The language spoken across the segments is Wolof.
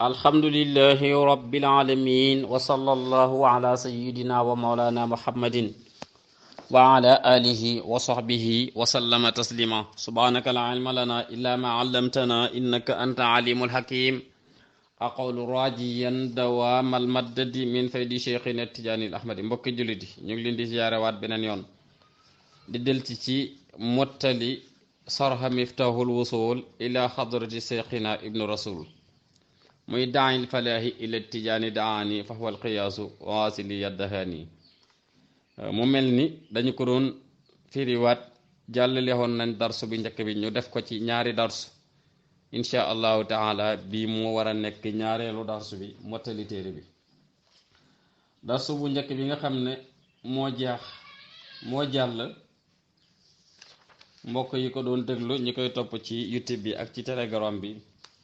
alhamdulillahi rabbil alamin wa sallallahu ala sayyidina wa maulana muhammadin wa ala alihi wa sahbihi wa sallama taslima subhanaka la ilma lana illa ma allamtana innaka anta alimul hakim aqulu rajiyan dawamal maddadi min faydi cheikhina tijaani al ahmadi mbokki jullit yi ñu ngi leen di ziyaare waat beneen yoon di delti ci mottali sarha miftahul wusul ila hadrati cheikhina ibnu rasul muy daanil falaahi ila tijaani daani fa huwa alqiyaasu waasili yaddahaani mu mel ni dañu ko doon firiwaat jàllale woon nañ darsu bi njëkk bi ñu def ko ci ñaari darsu insha allahu taala bii moo war a nekk ñaareelu darsu bi mottali téere bi darsu bu njëkk bi nga xam ne moo jàll mbokk yi ko doon déglu ñi koy topp ci youtube bi ak ci telegram bi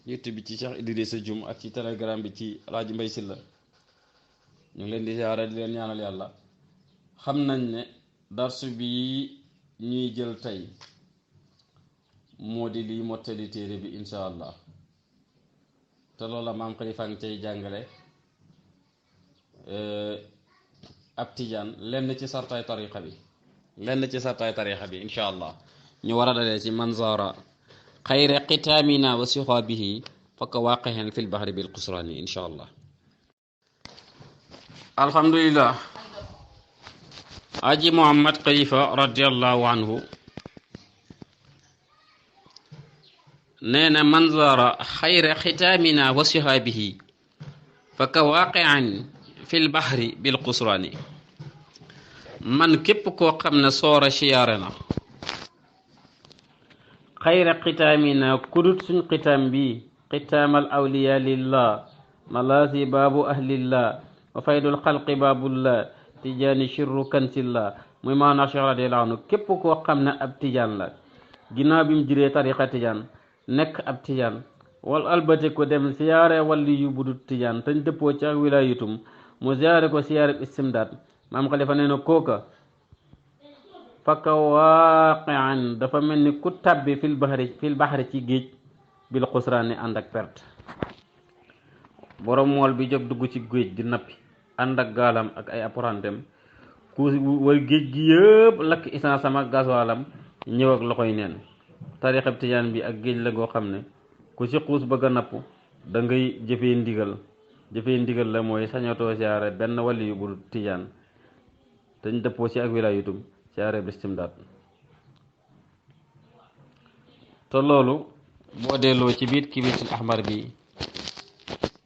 youtube bi ci Cheikh Idrissa Dioum ak ci telegram bi ci Alaaji Mbay Silla ñu ngi leen di ziyaara di leen ñaanal yàlla xam nañ ne darsu bi ñuy jël tey moo di lii mottali téere bi insha allah te loola maam Xalifa ngi cay jàngale ab tijaan lenn ci sartaay tariqa bi insha allah ñu war a dalee ci manzara xayra qitaamina wa sihaabihi fakka waaqixen fil bahri bil qusraani insha allah alhamdulillah aji muhammad xalifa radiallahu anhu nee na manzara xayra qitaamina wa sihaabihi fakka waaqixen fil bahri bil qusraani man képp koo xam ne soora siyaare na xayra xitaamina kudut suñ xitaam bi xitaamal awliya lillah malaasi baabu ahlillah wa faydul xalqi baabullah tijaani shirru kansillah muy maanaam Cheikh radiyallahu anhu képp koo xam ne ab tijaan la ginnaaw bi mu jiree tariqa tijaan nekk ab tijaan wal albati ko dem siyaare walli yu budut tijaan tañ dëppoo ci ak wilaayatum mu siyaare ko siyaare istimdaad maam Xalifa nee na kooka fakka waaqian dafa mel ni ku tabbi fil bahri ci géej bil xusraani ànd ak perte borom mool bi jóg dugg ci géej di nappi ànd ak gaalam ak ay apprentissam ku war géej gi yëpp lakk essence am ak gasoilam ñëw ak loxoy neen tarixab tijaan bi ak géej la goo xam ne ku ci xuus bëgg a napp da ngay jëfee ndigal la mooy sañatoo siyaare benn wali yu bu tijaan te ñu dëppoo ci ak wilaayatum siyaare bi istimdaad te loolu boo delloo ci biir kibitul ahmar bi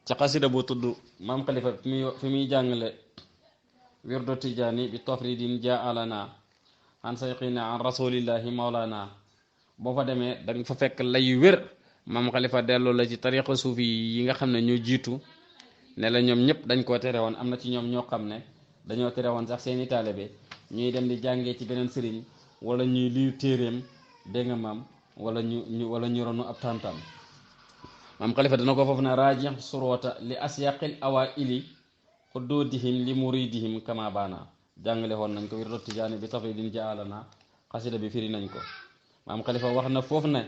ci xasida bu tudd maam Xalifa fi muy jàngale wirdu tijaani bi tafridin jaalana an sayqina an rasulillahi maulana boo fa demee da nga fa fekk layu wér maam Xalifa delloo la ci tariqa suufi yi nga xam ne ñoo jiitu ne la ñoom ñëpp dañ koo tere woon am na ci ñoom ñoo xam ne dañoo tere woon sax seeni taalibe ñuy dem di jàngee ci beneen sëriñ wala ñuy liir téeréem dégg nga maam wala ñu ronu ab tantam maam Xalifa dana ko foofu ne raji surwata li asyaqil awaili xuddudihim li muridihim kama baana jàngale woon nañ ko wirdu tijaani bi tafridin jaalana xasida bi firi nañ ko maam Xalifa wax na foofu ne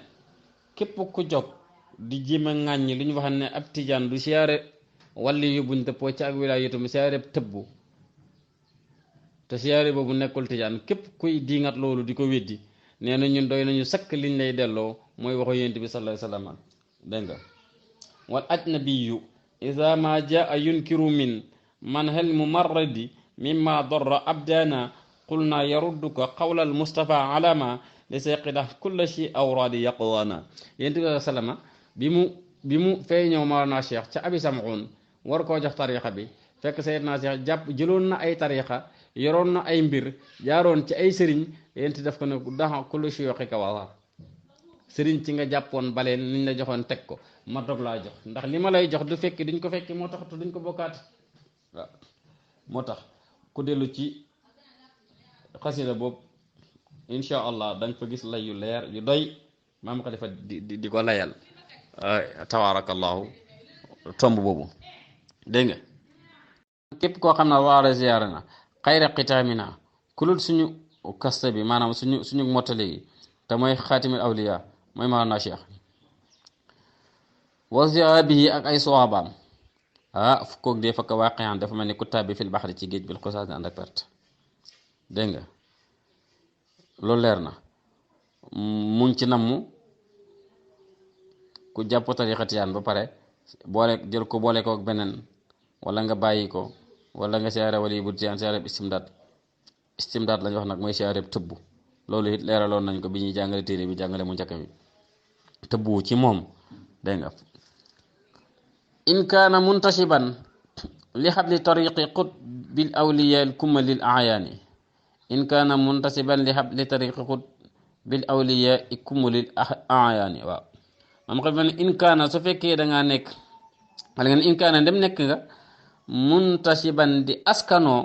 képp ku jóg di jéem a ŋàññi li ñu wax ne ab tijaan du siyaare walli yu buñ dëppoo ci ak wilaayatum siyaare tëbbu te siyaare boobu nekkul tijaan képp kuy diingat loolu di ko weddi nee na ñun doy nañu sakk liñ lay delloo mooy waxu yonent bi sallallahu alayhi wasallam dégg nga wal ajnabiyu iza ma jaa yunkiru min man hal mumarradi mimma darra abdana qulna yarudduka qawla al mustafa alama li sayqida kulla shi awradi yaqwana yonent bi sallallahu alayhi wasallam bi mu fay ñëw Mawlana Cheikh ca abi samoun war koo jox tariqa bi fekk Seydina Cheikh jëloon na ay tariqa yoroon na ay mbir jaaroon ci ay sëriñ yénti def ko ne daxa kullu shuyukhika wasa sëriñ ci nga jàppoon baleen liñ la joxoon teg ko ma dog laa jox ndax li ma lay jox du fekki duñ ko fekki moo tax te duñ ko bokkaati waaw moo tax ku dellu ci xasida boobu insha allah dañ fa gis lay yu leer yu doy maam Xalifa di ko layal tabaarakallahu tomb boobu dégg nga képp koo xam ne waara ziyaara na xayra xitaamina kulul suñu kasta bi maanaam suñu mottali gi te mooy xaatimil awliya mooy Mawlana Cheikh wa zihaabihi ak ay soxabaam fukkoog dee fakk waaqiyaan dafa mel ni kuttaab bi fil baxri ci géej bil xusaas ànd ak perte dégg nga loolu leer na mu ngi ci namm ku jàpp tariqa tijaan ba pare boole jël ko boole ko ak beneen wala nga bàyyi ko wala nga siyaare wali bu tijaan siyaare istimdaad lañ wax nag mooy siyaare tëbbu loolu it leeraloon nañ ko bi ñuy jàngale téere bi jàngale mu njëkk bi tëbbu ci moom dégg nga in kaana muntasiban li xabli tariqi qut bil awliya al kumalil ayaani in kaana muntasiban li xabli tariqi qut bil awliya al kumalil ayaani waaw mam xam ne in kaana su fekkee dangaa nekk wala nga ne in kaana dem nekk nga muntasiban di askanoo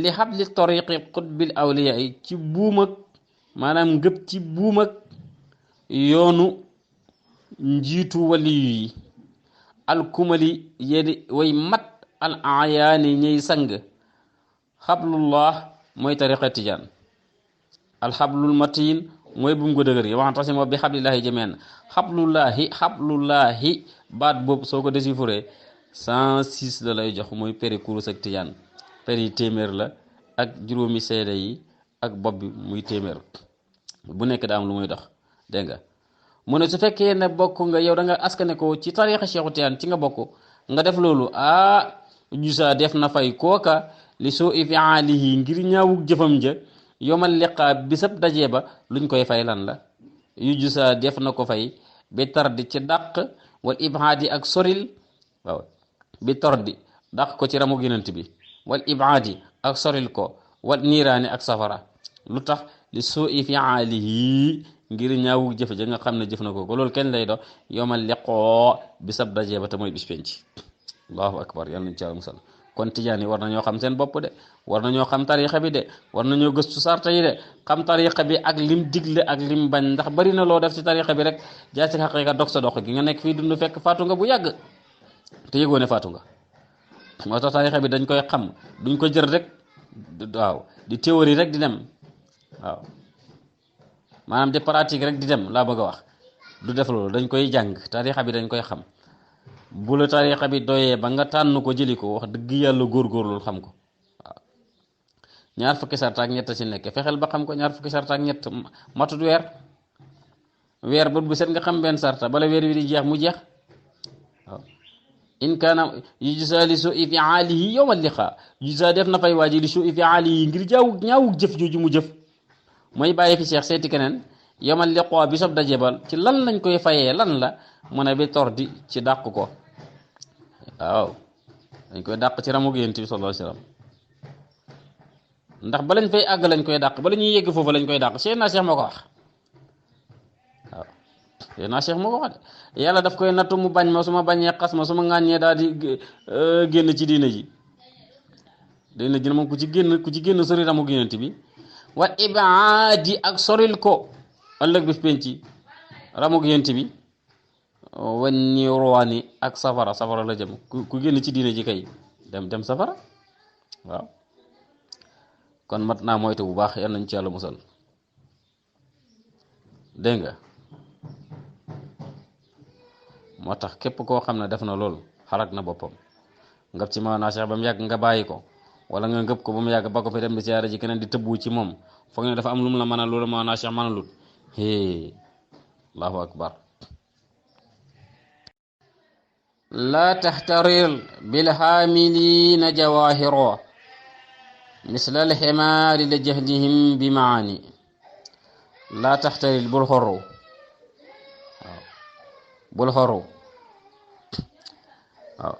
li xabli tariqi qut bil awliya yi ci buum ak maanaam ngëp ci buum ak yoonu njiitu waliyu yi alkumali yedi way mat al ayaani ñey sang xablullah mooy tariqa tijaan alxablul matin mooy buum ko dëgër yi waxantasimoo bi xablillahi jamii'an xablullahi baat boobu soo ko déchiffré 106 la lay jox mooy péri kurus ak tijaan péri téeméer la ak juróomi seede yi ak bopp bi muy téeméer bu nekk daa am lu muy dox dégg nga mu ne su fekkee ne bokk nga yow da nga askane ko ci tariqa Cheikhu Tijaan ci nga bokk nga def loolu jusa def na fay kooka li soo ifiaalihi ngir ñaawug jëfam ja yomal liqaa bisab dajee ba luñ koy fay lan la yu jusa def na ko fay bi tardi ci dàq wal ibaadi ak soril waaw bi tardi dàq ko ci ramug Yonent bi wal ibaadi ak soril ko wal niiraani ak safara lu tax li soo ifiaalihi ngir ñaawug jëf ja nga xam ne jëf na ko loolu kenn lay dox yomal liqoo bisab dajee ba te mooy bis penc allahu akbar yàlla nañ ci yàlla musal kon tijaan yi war nañoo xam seen bopp de war nañoo xam tariqa bi de war nañoo gëstu sarta yi de xam tariqa bi ak lim digle ak lim bañ ndax bari na loo def ci tariqa bi rek jaay si xaqiqa dog sa dox gi nga nekk fii dund fekk faatu nga bu yàgg te yëgoo ne faatu nga moo tax tariqa bi dañ koy xam duñ ko jël rek waaw di théorie rek di dem waaw maanaam di pratique rek di dem laa bëgg a wax du def loolu dañ koy jàng tariqa bi dañ koy xam bu la tariqa bi doyee ba nga tànn ko jëli ko wax dëgg yàlla góorgóorlu xam ko waaw ñaar fukki sarta ak ñett ci nekk fexeel ba xam ko ñaar fukki sarta ak ñett matut weer bët bu set nga xam benn sarta bala weer wi di jeex mu jeex waaw in kaana yujza li su'i fi'aalihi yawma liqaa yujza def na fay waaji li su'i fi'aalihi ngir ñaawug jëf jooju mu jëf mooy bàyyi fi Cheikh seeti keneen yawmal liqaa bi sob dajebal ci lan lañ koy fayee lan la mu ne bi tordi ci dàq ko waaw dañ koy dàq ci ramug Yonent bi sallallahu alayhi wasallam ndax ba lañ fay àgg lañ koy dàq bala ñuy yegg foofu lañ koy dàq Seydina Cheikh moo ko wax waaw Seydina Cheikh moo ko wax de yàlla daf koy nattu mu bañ ma su ma bañee xas ma su ma ŋàññee daal di génn ci diina ji moom ku ci génn sori ramug Yonent bi wa ibaadi ak soril ko ëllëg bis penc ramug Yonent bi wan niiraani ak safara la jëm ku génn ci diina ji kay dem safara waaw kon mat naa moytu bu baax yal nañ ci yàlla musal dégg nga moo tax képp koo xam ne def na loolu xalaat na boppam ngëp ci Mawlana Cheikh ba mu yàgg nga bàyyi ko wala nga ngëp ko ba mu yàgg ba ko fi dem di siyaare ji keneen di tëbbu ci moom foog ne dafa am lu mu la mën a loolu Mawlana Cheikh mënalut allahu akbar laa taxtarir bilxaamiliina jawahiro misla alximaari li jahlihim bi maani laa taxtarir bul xoru waaw bul xoru waaw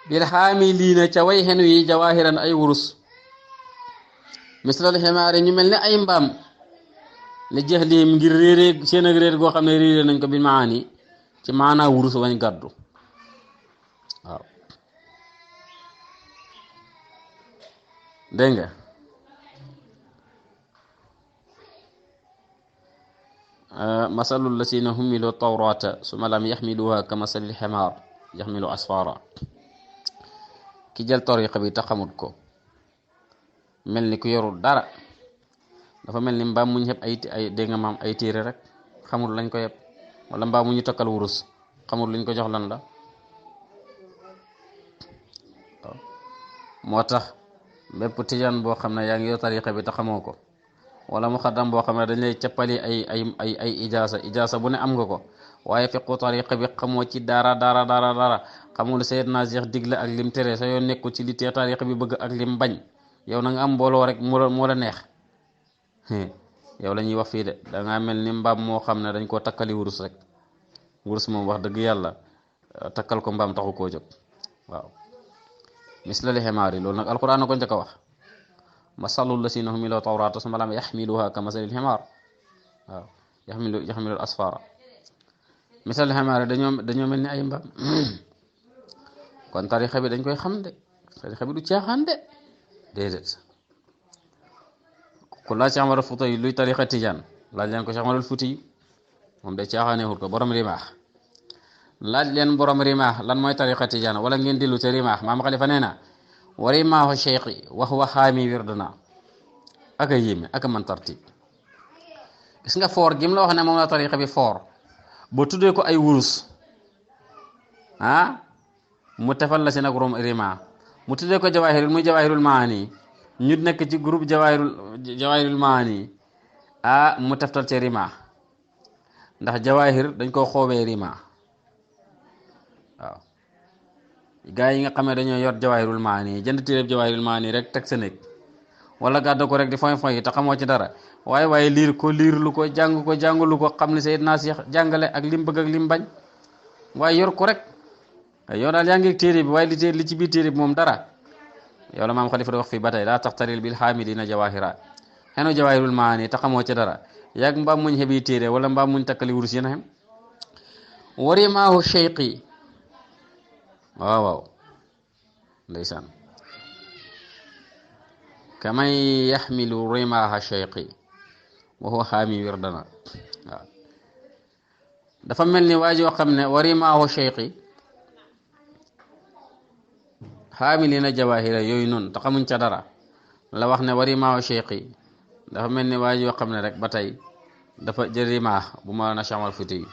bilxaamiliina ca way xenu yi jawahiran ay wurus misla alximaari ñu mel ne ay mbaam li jahlihim ngir réere seen ak réer goo xam ne réere nañ ko bi maani ci maanaa wurus wañ gàddu waaw dégg nga masalul lasina humilu tawrata suma lam yaxmiluha ka masalil ximaar yaxmilu asfara ki jël tariqa bi te xamut ko mel ni ku yorul dara dafa mel ni mbaam mu ñu xeb ay dégg nga maam ay téere rek xamul lañ ko yeb wala mbaam mu ñu takkal wurus xamul luñ ko jox lan la. moo tax bépp tijaan boo xam ne yaa ngi yor tariqa bi te xamoo ko wala muxaddam boo xam ne dañ lay cappali ay ijaasa bu ne am nga ko waaye fiqu tariqa bi xamoo ci dara xamul Seydina Cheikh digle ak lim tere sa yoon nekku ci li tee tariqa bi bëgg ak lim bañ yow na nga am mbooloo rek moo la neex yow la ñuy wax fii de dangaa mel ni mbaam moo xam ne dañ koo takkali wurus rek wurus moom wax dëgg yàlla takkal ko mbaam taxu koo jóg waaw mislali ximaar yi loolu nag alquran na ko njëkk a wax masalul lasina humilu tawrata summa lam yaxmiluha ka masalil ximaar waaw yaxmilu asfara mislali ximaar yi dañoo mel ni ay mbaam kon tarixa bi dañ koy xam de tarixa bi du caaxaan de déedéet ku laaj Cheikh Amadou Fouta yi luy tarixa tijaan laaj leen ko Cheikh Amadou Fouti yi moom day caaxaanee wut ko borom rimaax laaj leen borom rimaax lan mooy tariqa tijaan wala ngeen dillu te rimaax maam Xalifa nee na wa rimaaxu cheikhi wax waxaami wirduna ak a yéeme ak a man tartib gis nga foor gim la wax ne moom la tariqa bi foor ba tuddee ko ay wurus mu tefal la si nag rom rimaax mu tuddee ko jawaahirul muy jawaahirul maani ñu nekk ci groupe jawaahirul maani mu teftal ci rimaax ndax jawaahir dañ koo xoobee rimaax waaw gaa yi nga xam ne dañoo yor jawaahirul maani jënd téereb jawaahirul maani rek teg sa nekk wala gàddu ko rek di foy foy te xamoo ci dara waaye liir lu ko jàngulu ko xam ne Seydina Cheikh jàngale ak lim bëgg ak lim bañ waaye yor ko rek yow daal yaa ngi téere bi waaye li ci biir téere bi moom dara yow la maam Xalifa di wax fii ba tey laa taxtaril bil xaamilina jawaahira xenu jawaahirul maani te xamoo ci dara yàgg mbaam muñ xebi téere wala mbaam muñ takkali wurus yéen a xem warimaahu cheikhi waaw ndeysaan kamay yaxmilu rimaaha cheikhi wa huwa xaami wirdana waaw dafa mel ni waa joo xam ne wa rimaahu cheikhi xaamilina jawaahira yooyu noonu te xamuñ ca dara la wax ne wa rimaahu cheikhi dafa mel ni waa joo xam ne rek ba tey dafa jël rimaax bu ma na Cheikh Amadou Fouti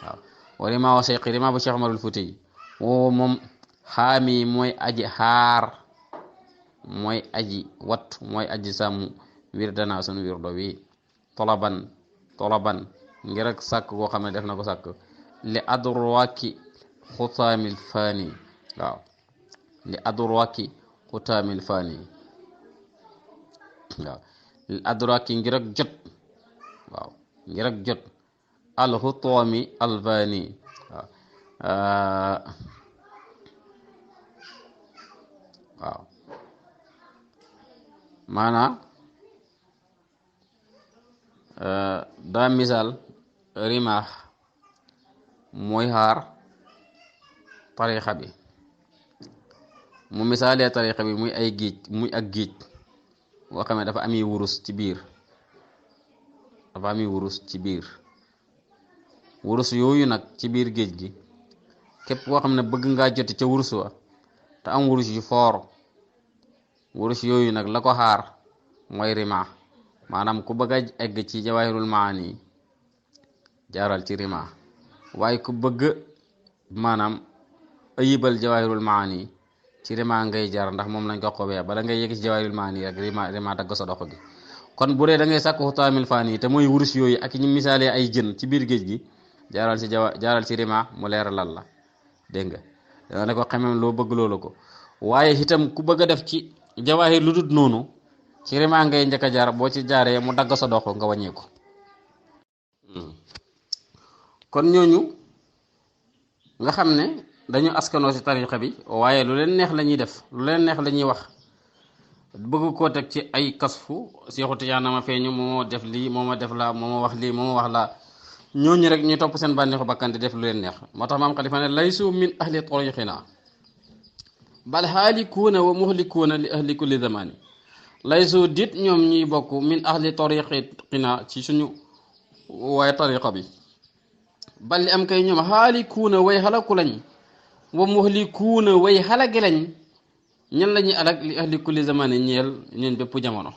waaw wa rimaahu cheikhi rimaax bu Cheikh Amadou Fouti woo moom xaami mooy aji xaar mooy aji wat mooy aji sàmm wirdana sunu wirdo wi tolaban ngir ak sàkk koo xam ne def na ko sàkk li adroaki xutaamil faani waaw li adroaki xutaamil faani waaw li adroaki ngir ak jot waaw ngir ak jot al xutaami al faani waaw maanaam daa misaal rimaax mooy xaar tarixa bi mu misaalee tarixa bi muy ay géej muy ak géej boo xam ne dafa ami wurus ci biir wurus yooyu nag ci biir géej gi képp koo xam ne bëgg ngaa joti ca wurus wa te am wurus yu foor wurus yooyu nag la ko xaar mooy rimaax maanaam ku bëgg a egg ci jawaahirul maani jaaral ci rimaax waaye ku bëgg maanaam ayibal jawaahirul maani ci rimaax ngay jaar ndax moom lañ ko xobee bala ngay yegg ci jawaahirul maani rek rimaax dagg sa dox gi kon bu dee da ngay sàkk xutaamil faani te mooy wurus yooyu ak ñu misaalee ay jën ci biir géej gi jaaral ci rimaax mu leeralal la dégg nga danga ne ko xamem loo bëgg loolu ko waaye itam ku bëgg a def ci jawaahir lu dul noonu ci rimaax ngay njëkk a jaar boo ci jaaree mu dagg sa dox nga wàññee ko kon ñooñu nga xam ne dañu askanoo ci tariqa bi waaye lu leen neex la ñuy def lu leen neex la ñuy wax bëgg koo teg ci ay kasfu Seexu Tijaan ma feeñu moo def lii moo ma def laa moo ma wax lii moo ma wax laa ñooñu rek ñu topp seen bànneexu bakkan di def lu leen neex moo tax maam Xalifa ne laysu min ahli tariqina bal haalikuuna wa muhlikuuna li ahli kulli zamani laysu dit ñoom ñuy bokk min ahli tariqina ci suñu waaye tariqa bi bal li am kay ñoom haalikuuna way halaku lañ wa muhlikuuna way halagi lañ ñan la ñuy alag li ahli kulli zamani ñeel ñeen bépp jamono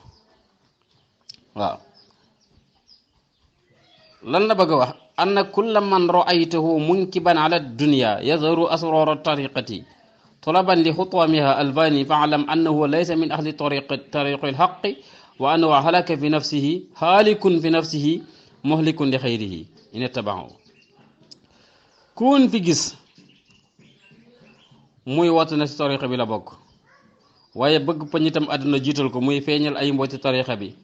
waaw lan la bëgg a wax anna kulla man ra'aytahu munkiban ala dunya yazharu asrar tariqati طلبا لخطومها الباني فاعلم أنه ليس من أهل طريق الحق وأنه هلك في نفسه هالك في نفسه مهلك لخيره إن اتبعه كون في جس muy woote na si tariqa bi la bokk waaye bëgg pa ñitam àdduna jiital ko muy feeñal ay mbooti tariqa bi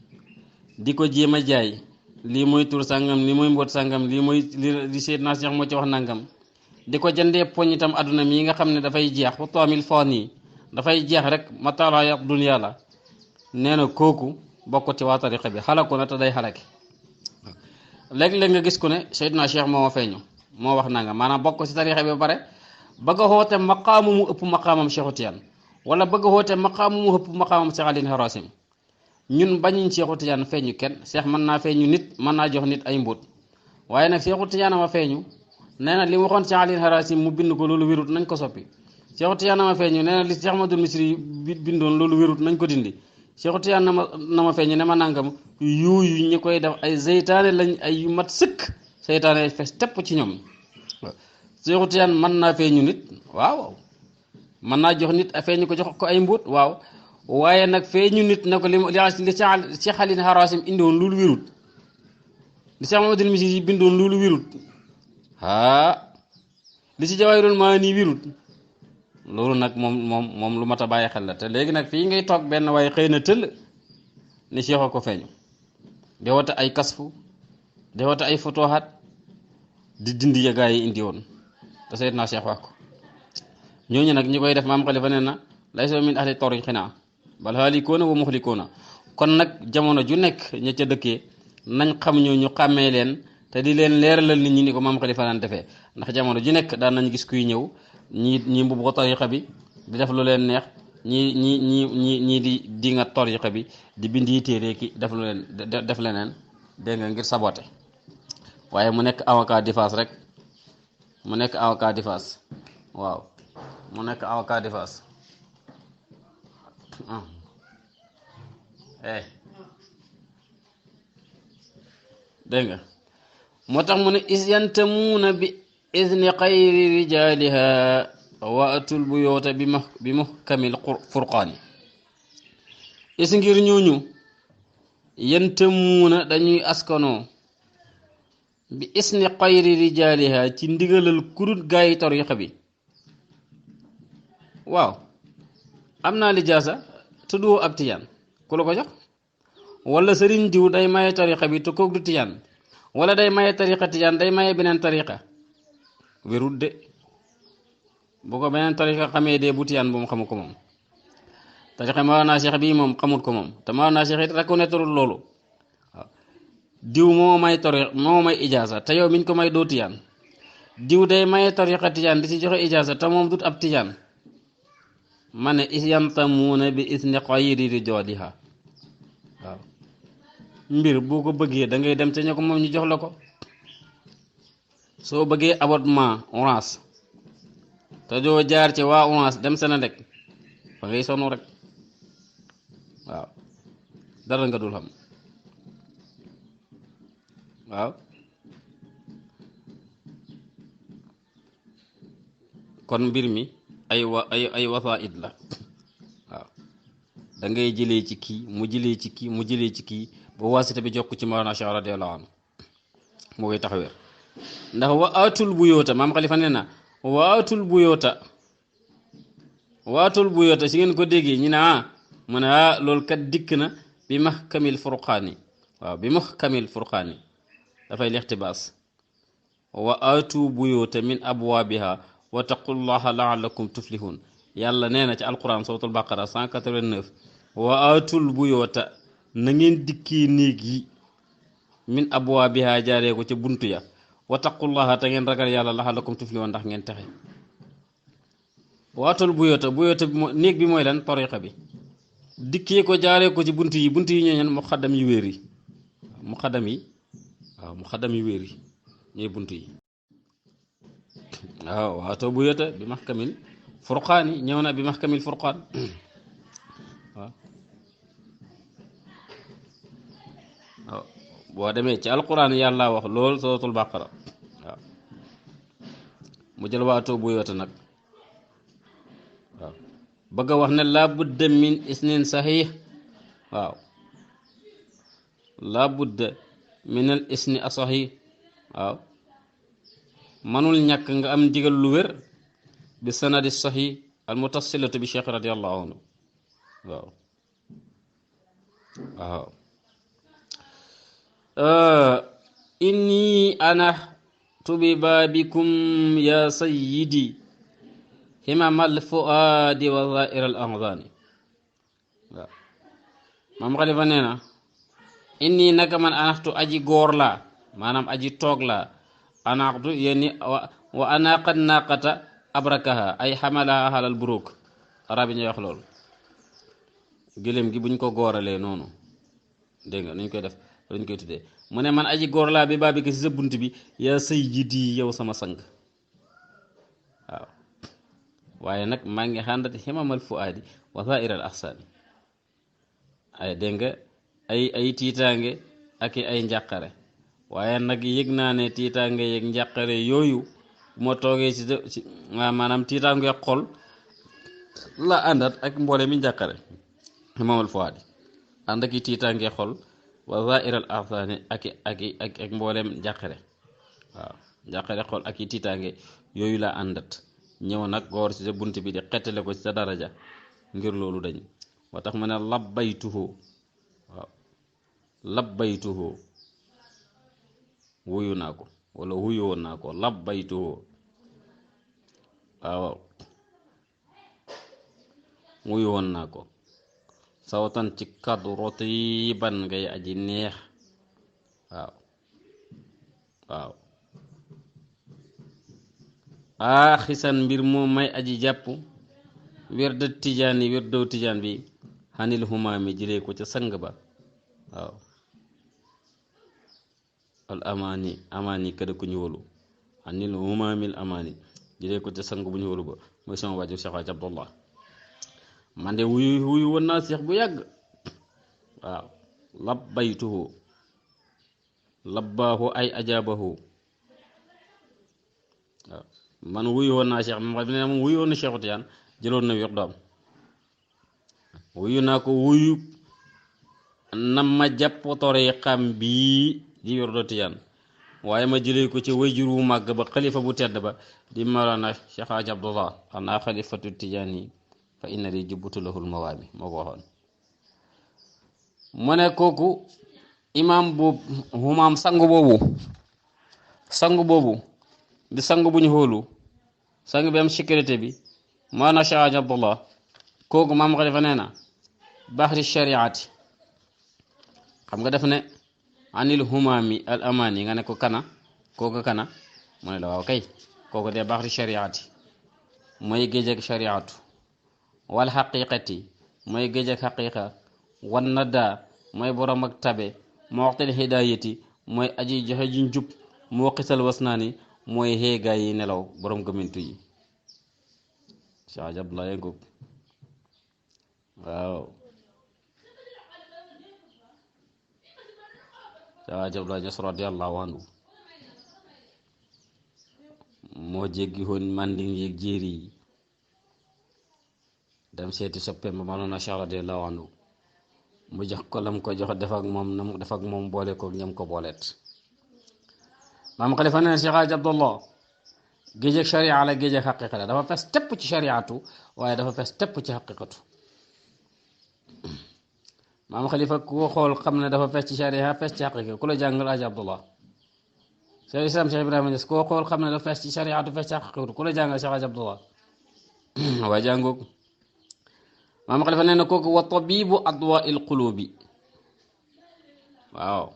di ko jéem a jaay lii mooy tur sàngam lii mooy mboot sàngam lii mooy li Seydina Cheikh moo ci wax nangam di ko jëndee poñ itam àdduna mi nga xam ne dafay jeex fu toomil foon yi dafay jeex rek matalaaya dunya la nee na kooku bokk ci waa tariqa bi xalaku na te day xalake léeg-léeg nga gis ku ne Seydina Cheikh moo ma feeñu moo wax nangam maanaam bokk ci tariqa bi ba pare bëgg a xoote maqaamu mu ëpp maqaamam Cheikhu Tijaan wala bëgg a xoote maqaamu mu ëpp maqaamam Cheikh Alin Harasim ñun bañuñ Cheikhu Tijaan feeñu kenn Cheikh mën naa feeñu nit mën naa jox nit ay mbóot waaye nag Cheikhu Tijaan ma feeñu nee na li mu waxoon Cheikh Alin Harasim mu bind ko loolu wérut nañ ko soppi Cheikhu Tijaan ma feeñu nee na li Cheikh Ahmadul Misri bindoon loolu wérut nañ ko dindi Cheikhu Tijaan na ma feeñu ne ma nangam yooyu ñi koy def ay seytaane lañ ay yu mat sëkk seytaane fes tepp ci ñoom Cheikhu Tijaan mën naa feeñu nit waaw mën naa jox nit a feeñu ko jox ko ay mbóot waaw waaye nag feeñu nit ne ko li Cheikh Alin Harasim indiwoon loolu wérut li Cheikh Ahmadul Misri bindoon loolu wérut li ci Jawaahirul Maani wirut loolu nag moom lu mat a bàyyi xel la te léegi nag fii ngay toog benn waaye xëy na tëll ni Cheikh a ko feeñu di woote ay kasfu di woote ay fotohat di dindi ya gaa yi indi woon te Seydina Cheikh wax ko ñooñu nag ñi koy def maam Xalifa nee na laysa min ahli tariqina bal haalikuuna wa muhlikuuna kon nag jamono ju nekk ña ca dëkkee nañ xam ñu xàmmee leen te di leen leeralal nit ñi ni ko maam Xalifa daan defee ndax jamono ju nekk daan nañ gis kuy ñëw ñi mbubb ko tariqa bi di def lu leen neex ñii di nga tariqa bi di bind yi téere ki def lu leen def leneen dégg nga ngir saboté waaye mu nekk avocat défense rek mu nekk avocat défense waaw mu nekk avocat défense dégg nga moo tax mu ne is yantamuuna bi izni xayri rijaaliha wa atul buyoota bi muhkamil furqaani is ngir ñooñu yantamuuna dañuy askanoo bi isni xayri rijaaliha ci ndigalal kurut gaayi tariqa bi waaw am naa lijaasa tuddoo ab tijaan ku la ko jox wala sëriñ diw day maye tariqa bi te kook du tijaan wala day maye tariqa tijaan day maye beneen tariqa wérut de bu ko beneen tariqa xamee de bu tijaan bu mu xamu ko moom tariqa Mawlana Cheikh bii moom xamut ko moom te Mawlana Cheikh it reconnaître loolu waaw diw moo may tariqa moo may ijaasa te yow miñ ko may doo tijaan diw day maye tariqa tijaan di ci joxe ijaasa te moom dut ab tijaan ma ne yantamuuna bi isni xayri rijaaliha waaw mbir boo ko bëggee da ngay dem ca ña ko moom ñu jox la ko soo bëggee abonnement Orange te doo jaar ci waa Orange dem Senelec fa ngay sonn rek waaw dara nga dul xam waaw kon mbir mi ay wasaid la waaw da ngay jëlee ci kii mu jëlee ci kii mu jëlee ci kii ba waasita bi jokk ci Mawlana Cheikh radiyallahu anhu moo koy tax wér ndax wa atul buyoota maam Xalifa nee na wa atul buyoota si ngeen ko déggee ñu ne mu ne loolu kat dikk na bi mahkamil furqaani waaw bi mahkamil furqaani dafay lixtibaas wa atu buyoota min abwaabiha wa taqullaha laallakum tuflihun yàlla nee na ci alquran suratul baqara 189 wa atul buyoota na ngeen dikkee néeg yi min abwaabiha jaaree ko ca buntu ya wa taqullaha te ngeen ragal yàlla laallakum tuflihun ndax ngeen texe wa atul buyoota néeg bi mooy lan tariqa bi dikkee ko jaaree ko ci buntu yi ñooñu muqaddam yi wéer yi muqaddam yi wéer yi ñooy buntu yi waaw waatoo buyoota bi mahkamil furqaani ñëw na bi mahkamil furqaan waaw boo demee ci alquran yàlla wax lool suratul baqara waaw mu jël waatoo bu yoota nag waaw bëgg a wax ne laa budda min isnin saxiix waaw laa budda min al isni asaxiix waaw manul ñàkk nga am ndigal lu wér bi sanadi saxiix al mutasilatu bi cheikh radiallahu anhu waaw waaw inni ana tubi baabikum ya sayyidi himamal fuaadi wa zair al ahzani waaw maam Xalifa nee na inni naka man anaxtu aji góor laa maanaam aji toog laa anaxtu yéeni wa anaqat naqata abrakaha ay xamalaha xalal buruuk arab yi ñuy wax loolu gëléem gi buñ ko góoralee noonu dégg nga nuñ koy def luñ koy tuddee mu ne man aji góor laa bi baa bi ko si sa bunt bi yaa sayyidi yow sama sang waaw waaye nag maa ngi xàndati ximamal fuaadi wa zair al ahsani ay dégg nga ay tiitaange ak ay njàqare waaye nag yëg naa ne tiitaange yeeg njàqare yooyu bu ma toogee ci maanaam tiitaange xol la àndat ak mboole mi njàqare ximamal fuaadi ànd ak i tiitaange xol wa zair al ahsani ak mbooleem njàqare waaw njàqare xol ak i tiitaange yooyu la àndat ñëw nag goor ci sa bunt bi di xettale ko ci sa daraja ngir loolu dañ moo tax ma ne labbaytuhu waaw labbaytuhu wuyu naa ko wala wuyu woon naa ko labbaytuhu waaw wuyu woon naa ko sawtan ci kaddu rotiban ngay aji neex waaw waaw aaxisan mbir moom may aji jàpp wirda tijaan yi wirdow tijaan bi xanil xumaami jëlee ko ca sang ba waaw al amaani amaani kada ku ñu wóolu xanil xumaamil amaani jëlee ko ca sang bu ñu wóolu ba mooy sama waajur Cheikh Hadj Abdallah man de wuyu woon naa Cheikh bu yàgg waaw labbaytuhu labbaahu ay ajaabahu waaw man wuyu woon naa Cheikh moom wuyu woon na Cheikh Tijaan jëloon na wér doom wuyu naa ko wuyu na ma jàpp tariqam bii di wér do Tijaan waaye ma jëlee ko ci wayjur wu màgg ba xalifa bu tedd ba di Mawlana Cheikh Hadj Abdallah xanaa xalifatu Tijaan yi fa inna li jubbutu lahul mawaami moo ko waxoon mu ne kooku imaam boobu xumaam sang boobu di sang bu ñu xóolu sang bi am sécurité bi maana Cheikh Hadj Abdallah kooku maam Xalifa nee na baxri shariati xam nga def ne anil humaami al amaani nga ne ko kana kooku kana mu ne la waaw kay kooku de baxri shariati mooy géej ak shariatu wal xaqiqati mooy géej ak xaqiqa wan nadda mooy borom ak tabe moo waxtal hidayati mooy aji joxe ji njub moo xisal wasnaani mooy xeegaa yi nelaw borom gëmintu yi Cheikh Hadj Abdallah ngoog waaw Cheikh Hadj Abdallah Ñas radiyallahu anhu moo jéggi woon manding yeeg jéeri yi dem seeti soppeem ba manoon a Cheikh radiyallahu anhu mu jox ko lam ko jox def ak moom nam def ak moom boole ko ñam ko booleet maam Xalifa nee na Cheikh Hadj Abdallah géej ak sharia la géej ak xaqiqa la dafa fes tepp ci shariatu waaye dafa fes tepp ci xaqiqatu maam Xalifa ku ko xool xam ne dafa fes ci sharia fes ci xaqiqa ku la jàngal Hadj Abdallah Cheikh Islam Cheikh Ibrahima Niass ku ko xool xam ne dafa fes ci shariatu fes ci xaqiqatu ku la jàngal Cheikh Hadj Abdallah waaye jàngoog maam Xalifa nee na kooku wa tabibu adwa il qulubi waaw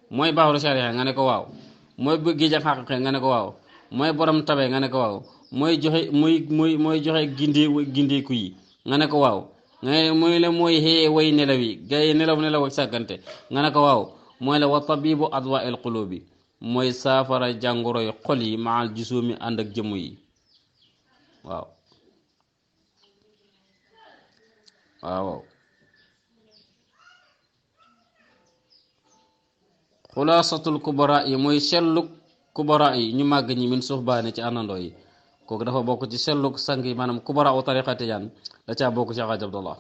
mooy baaxul sharia nga ne ko waaw mooy géej ak xaqiqa nga ne ko waaw mooy borom tabe nga ne ko waaw mooy joxe mooy joxe gindeeku yi nga ne ko waaw nga ne mooy la mooy xëyee way nelaw yi gars yi nelaw ak sàggante nga ne ko waaw mooy la wa tabibu adwa el qulubi mooy saafara jàngoroy xol yi maal jusumi ànd ak jëmm yi waaw waaw xulaasatul kubara yi mooy selluk kubara yi ñu màgg ñi min suxbaani ci àndandoo yi kooku dafa bokk ci selluk sang yi maanaam kubara u tariqa tijaan da caa bokk ci Alaaji Abdullah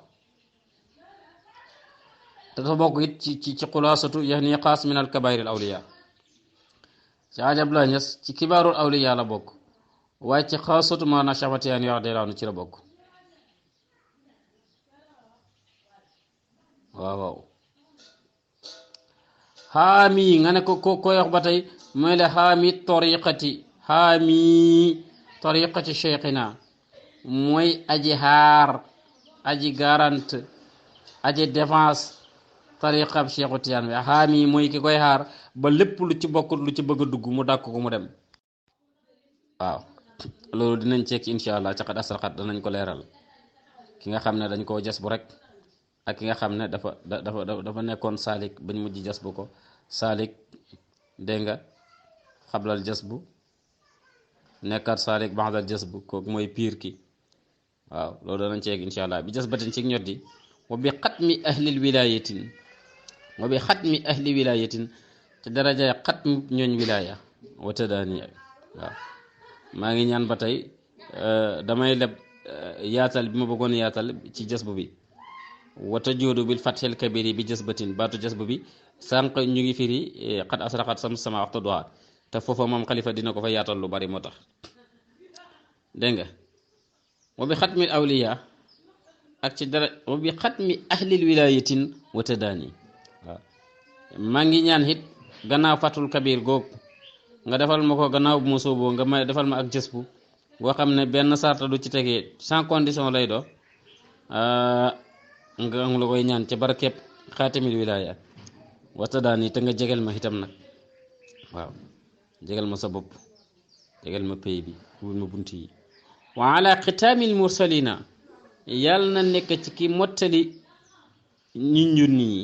te dafa bokk it ci xulaasatu yani xaas min al kabair al awliya ci Alaaji Abdullah Ñas ci kibaarul awliya la bokk waaye ci xaasatu maanaam Cheikh Ahmad Tijaan radiyallaahu anhu ci la bokk waaw waaw xaami nga ne ko koy wax ba tey mooy la xaami tariqati cheikhina mooy aji xaar aji garante aji défense tariqab Cheikhu Tijaan bi xaami mooy ki koy xaar ba lépp lu ci bokkut lu ci bëgg a dugg mu dàkk ko mu dem waaw loolu dinañ ceek insha allah ca xat asraxat danañ ko leeral ki nga xam ne dañ koo jas bu rek ak ki nga xam ne dafa nekkoon saalik bañ mujj jas bu ko saalik dégg nga xablal jas bu nekkaat saalik baxdal jas bu kooku mooy piir ki waaw loolu danañ ceeg insha allah bi jas batin ci ñot di wa bi xatmi ahli wilayatin ci darajaay xatmi ñooñ wilaya wa tëddaani waaw maa ngi ñaan ba tey damay leb yaatal bi ma bëggoon yaatal ci jas bu bi wata joodu bil fathil kabiri bi jas batin baatu jas bu bi sànq ñu ngi firi xat asraxat sama waxtu duha te foofa moom xalifa dina ko fa yaatal lu bari moo tax dégg nga wa bi xatmi awliya ak ci dara wa bi xatmi ahlil wilayatin wa tëddaani waaw maa ngi ñaan it gannaaw fatul kabir googu nga defal ma ko gannaaw bu ma sooboo nga may defal ma ak jës bu boo xam ne benn sarta du ci tegee sans condition lay do nga am la koy ñaan ca barkeb xaatimil wilaya wata daan yi te nga jegal ma itam nag waaw jegal ma sa bopp jegal ma pay bi wul ma bunt yi wa ala xitaamil mursalina yàlla na nekk ci ki mottali ñi njunni yi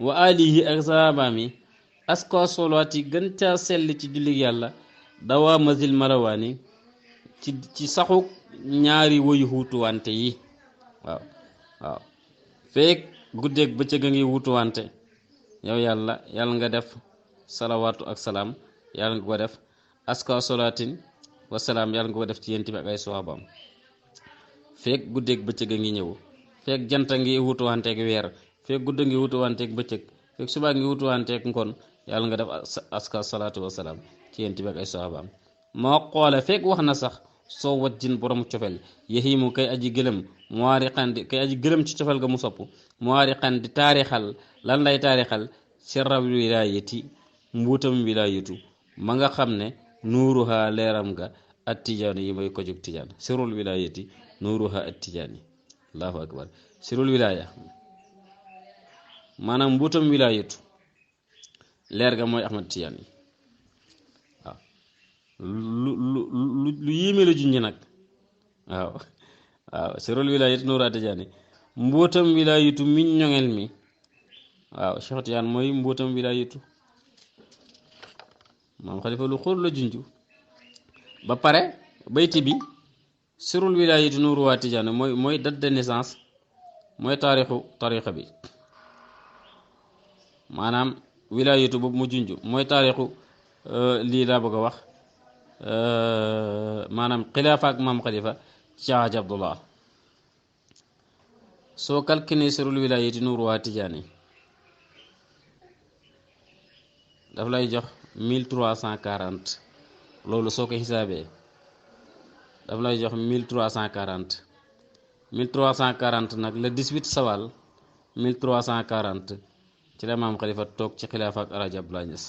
wa alihi ak sahabaami asko solaati gën caa sell ci jullig yàlla dawaa masil marawaani ci saxuk ñaari woyu wutuwante yi waaw waaw feek guddeeg bëccëg a ngi wutuwante yow yàlla nga def salawaatu ak salaam yàlla nga ko def aska solaatin wasalaam yàlla nga ko def ci yéen bi ak ay soxabaam feek guddeeg bëccëg a ngi ñëw feek jant a ngi wutuwanteeg weer feek gudd a ngi wutuwanteeg bëccëg feek subaa ngi wutuwanteeg ngoon yàlla nga def aska salaatu wasalaam ci yéen bi ak ay soxabaam moo xoole feek wax na sax soo wat jin borom cofel yahimu kay aji gëlëm kay aji gëlëm ci cofel ga mu sopp muwaari xan di taarixal lan lay taarixal sirra wilaayati mbuutam wilaayatu ma nga xam ne nuuruha leeram ga at tijaani yi mooy ko jóg tijaan sirul wilaayati nuuruha at tijaani allahu akbar sirul wilaaya maanaam mbuutam wilaayatu leer ga mooy Ahmad Tijaan yi waaw lu yéeme la junj nag waaw sirul wilaayati nuuruha at tijaani mbootam wilaayatu mi ñoŋel mi waaw Cheikh Tijaan mooy mbootam wilaayatu moom xalifa lu xóor la junju ba pare bayti bi sirul wilaayatu nuuru waa Tijaan mooy date de naissance mooy taarixu tariqa bi maanaam wilaayatu boobu mu junju mooy taarixu lii laa bëgg a wax maanaam xilaafa ak maam xalifa ci Haaji Abdullah soo calculé sirul wilaayati nuuru waa Tijaan yi daf lay jox 1340 loolu soo ko xisaabee daf lay jox 1340 nag le 18 sawal 1340 ci la maam xalifa toog ci xilaafa ak Alaaji Abdoulaye Niass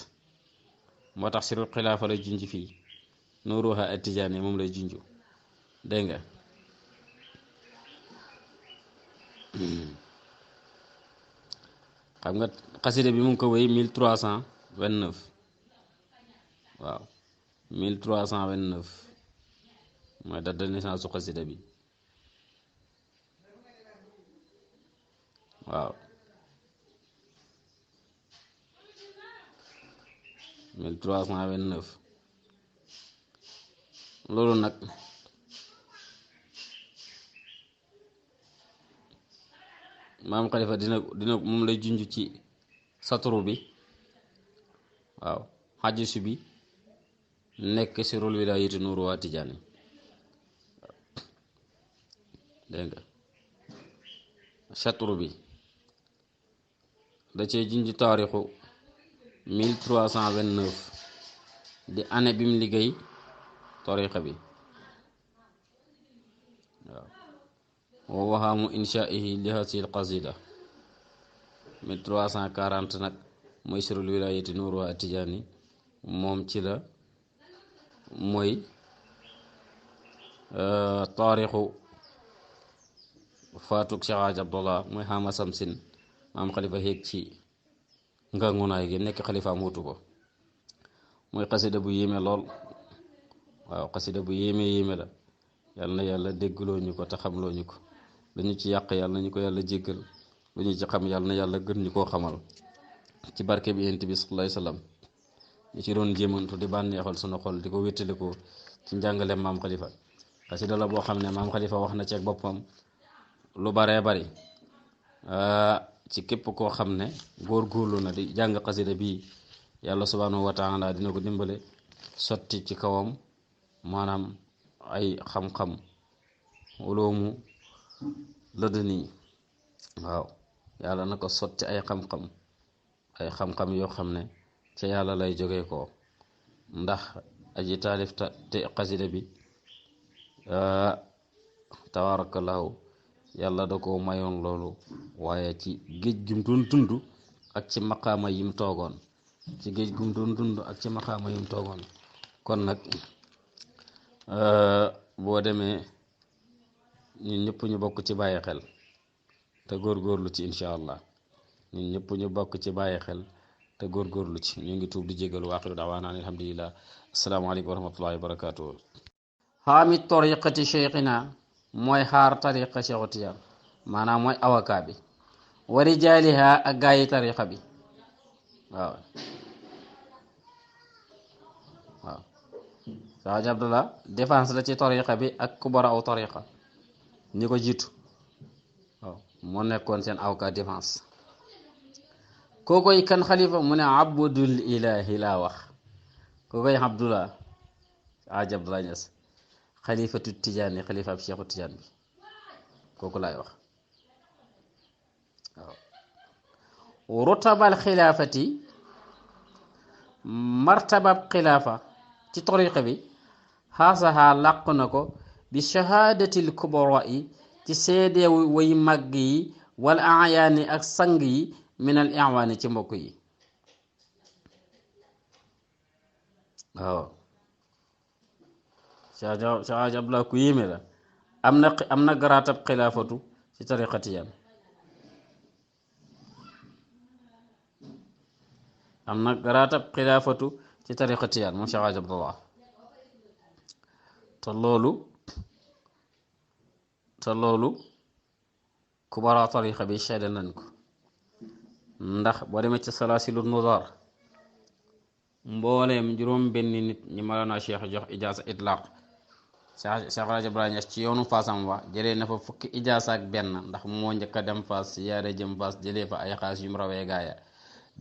moo tax sirul xilaafa lay junj fii nuuruha at Tijaan yi moom lay junj dégg nga xam nga xasida bi mu ngi ko wéy 1329 waaw 1329 mooy date de naissance su xasida bi waaw 1329 loolu nag maam xalifa dina moom lay junj ci saturu bi waaw xajisu bi nekk sirul wilaayati nuuru waa tijaani dégg nga chatru bi da cee junj taarixu 1329 di année bi mu liggéey tariqa bi waaw wa waxaamu inshaihi li hasil qasida 1340 nag mooy sirul wilaayati nuuru waa tijaani moom ci la mooy taarixu faatuk Cheikh Hadj Abdallah mooy xaama samsin maam xalifa yéeg ci ngangunaay gi nekk xalifaam wutu ko mooy xasida bu yéeme lool waaw xasida bu yéeme la yal na yàlla déggloo ñu ko te xamloo ñu ko lu ñu ci yàq yàlla na ñu ko yàlla jéggal lu ñu ci xam yàlla na yàlla gën ñu koo xamal ci barke bi yonent bi sallallahu alayhi wasallam ñu ci doon jéemantu di bànneexal sunu xol di ko wéttali ko ci njàngaleem maam xalifa xasida la boo xam ne maam xalifa wax na ceeg boppam lu baree bari ci képp koo xam ne góorgóorlu na di jàng xasida bii yàlla subhanahu wa taala dina ko dimbale sotti ci kawam maanaam ay xam-xam uloomu laduni waaw yàlla na ko sotti ay xam-xam yoo xam ne ca yàlla lay jóge ko ndax aji taalif te xasida bi tabarakallahu yàlla da ko mayoon loolu waaye ci géej gum doon dund ak ci maqaama yim toogoon kon nag boo demee ñun ñëpp ñu bokk ci bàyyi xel te góorgóorlu ci incha allah ñun ñëpp ñu bokk ci bàyyi xel te góorgóorlu ci ñu ngi tuub di jégalu waaxiru daawaana alhamdulillah asalaamaaleykum wa rahmatullahi wa barakatuh xaami tariqati cheikhina mooy xaar tariqa Cheikhu Tijaan maanaam mooy avocat bi wa rijaaliha ak gaayi tariqa bi waaw Cheikh Hadj Abdallah défense la ci tariqa bi ak kubara aw tariqa ñi ko jiitu waaw moo nekkoon seen avocat défense kookoy kan xalifa mu ne abdul ilahi laa wax kookoy Abdullah Hadj Abdallah Niass xalifatu tijaani xalifa ab Cheikhu Tijaan bi kooku laay wax waaw rutabal xilaafati martabab xilaafa ci tariqa bi xaasaha làq na ko bi shahaadatil kubara yi ci seede way màgg yi wal ayaani ak sang yi minal iwaani ci mbokk yi waaw Cheikh Hadj Abdallah ku yéeme la am na garaatab xilaafatu ci tariqa tijaan moom Cheikh Hadj Abdallah te loolu kubara tariqa bi seede nañ ko ndax boo demee ci salaasilu nuzar mbooleem juróom benn nit ñi Mawlana Cheikh jox ijaasa itlaq Cheikh Hadj Ibrahima Niass ci yoonu faasam wa jëlee na fa fukki ijaasa ak benn ndax moo njëkk a dem faas siyaare jëm faas jëlee fa ay xaas yu mu rawee gaaya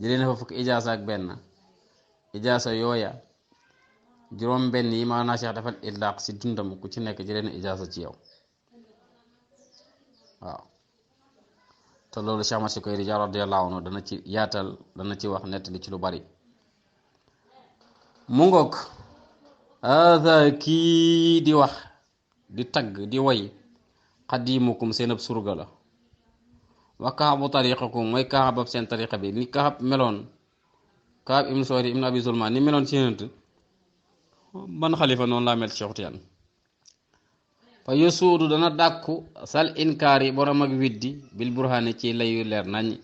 jëlee na fa fukki ijaasa ak benn ijaasa yooya juróom benn yi Mawlana Cheikh defal itlaq si dundam ku ci nekk jëlee na ijaasa ci yow waaw te loolu Cheikh Ahmad Shukayri radiyallahu anhu dana ci yaatal dana ci wax nettali ci lu bari mu ngoog hada kii di wax di tagg di way xadimukum seen ab surga la wa kaxabu tariqakum mooy kaxabab seen tariqa bi ni kaxab meloon kaxab ibnu soori ibnu abi zulma ni meloon ci yenent ban xalifa noonu laa mel ci Cheikh Tijaan fa yusuudu dana dàkku sal inkaar yi borom ak widdi bil burhaani ci layu leer nañ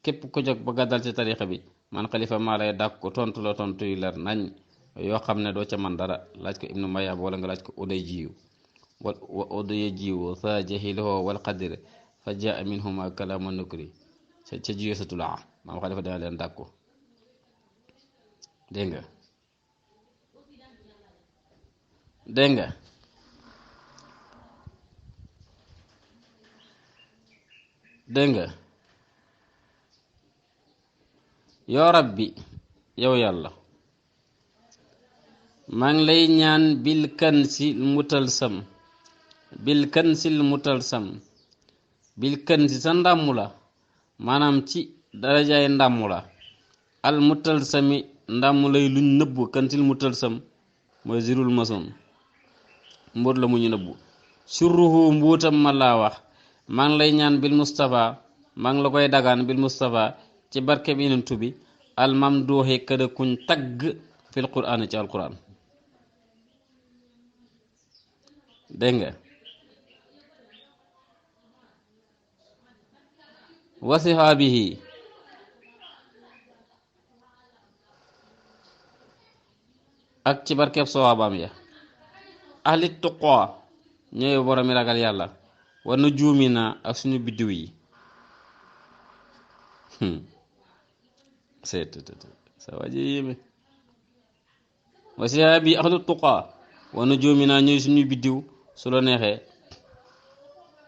képp ku jóg bëgga dal ci tariqa bi man xalifa maa lay dàkku tontu la tontu yu leer nañ yoo xam ne doo ca man dara laaj ko ibnu mayab wala nga laaj ko uday jiyu wa uday jiyu sa jahiloo wal qadir fa jaa minhuma kalama nukri ca jiyo sa tulaa maam xalifa dana leen dàkku dégg nga yoo rabbi yow yàlla maa ngi lay ñaan bil kansil mutalsam bil kansil mutalsam bil kansi sa ndàmmu la maanaam ci darajaay ndàmmu la al mutalsami ndàmmu lay luñ nëbbu kansil mutalsam mooy zirul mason mbóot la mu ñu nëbbu surruhu mbuutam ma laa wax maa ngi lay ñaan bil Mustafa maa ngi la koy dagaan bil Mustafa ci barke bi yonent bi al mamduuxi kada kuñ tagg fil quraan ci alquran dégg nga wa sihaabihi ak ci barkeb sawaabaam ya ahli tuqaa ñooy boromi ragal yàlla wa nujuumina ak suñu biddiw yi sa waje yéeme wa sihaabi ahli tuqaa wa nujuumina ñooy suñu biddiw su la neexee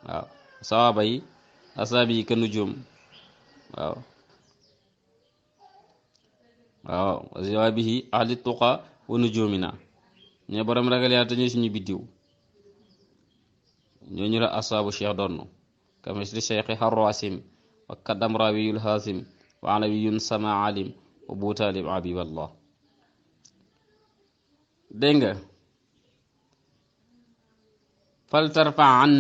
waaw sawaaba yi asaabi yi ka nujuum waaw wa sihaabihi ahli tuqaa wa nujuumina ñooy borom ragal yàlla te ñooy suñu biddiw ñooñu la asaabu cheikh donn kamisli cheikhi harrasim wa kaddam rawiyul hasim wa alawiyun sama alim wa butalib abiballah dégg nga fal tarfaan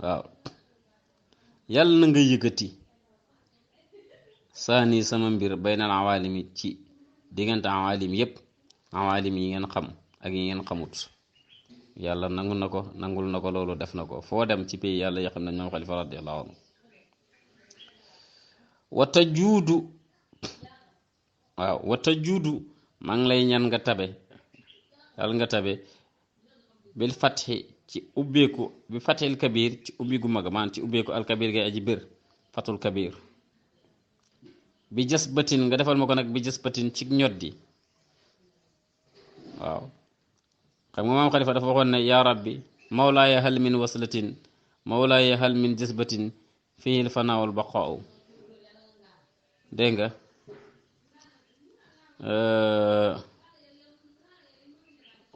waaw yàlla na nga yëkkati saani sama mbir baynal awaalimi ci diggante awaalim yépp awaalim yi ngeen xam ak yi ngeen xamut yàlla nangul na ko loolu def na ko foo dem ci pays yàlla yoo xam ne ñoom xalifa radiyallahu anhu wata juudu waaw wata juudu maa ngi lay ñaan nga tabe yàlla nga tabe bil fatxi ci ubbeeku bi fathil kabir ci ubbi gu mag maan ci ubbeeku alkabir ngay aji bir fatul kabir bi jës batin nga defal ma ko nag bi jës batin ci ñoddi waaw xam nga maam xalifa dafa waxoon ne yaa rabbi mawlaaya hal min waslatin mawlaaya hal min jësbatin fihil fanaawul baqaaw dégg nga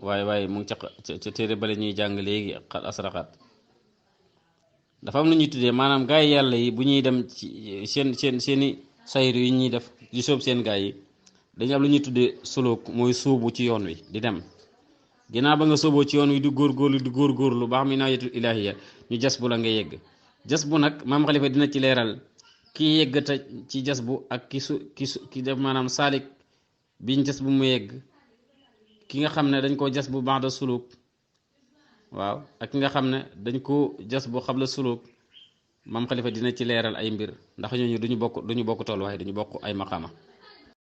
waaye mu ngi ca téere bale ñuy jàng léegi xat asraxat dafa am lu ñuy tuddee maanaam gaay yi yàlla yi bu ñuy dem ci seeni sayru yi ñuy def di sóob seen gaay yi dañu am lu ñuy tuddee suluk mooy sóobu ci yoon wi di dem ginnaaw ba nga sóoboo ci yoon wi di góorgóorlu ba xam inaayatul ilaahiya ñu jas bu la nga yegg jas bu nag maam xalifa dina ci leeral kii yegg te ci jas bu ak ki def maanaam saalik biñ jas bu mu yegg ki nga xam ne dañ koo jas bu ba'da suluk waaw ak ki nga xam ne dañ koo jas bu xabla suluk maam xalifa dina ci leeral ay mbir ndax ñooñu duñu bokk tolluwaay duñu bokk ay maqama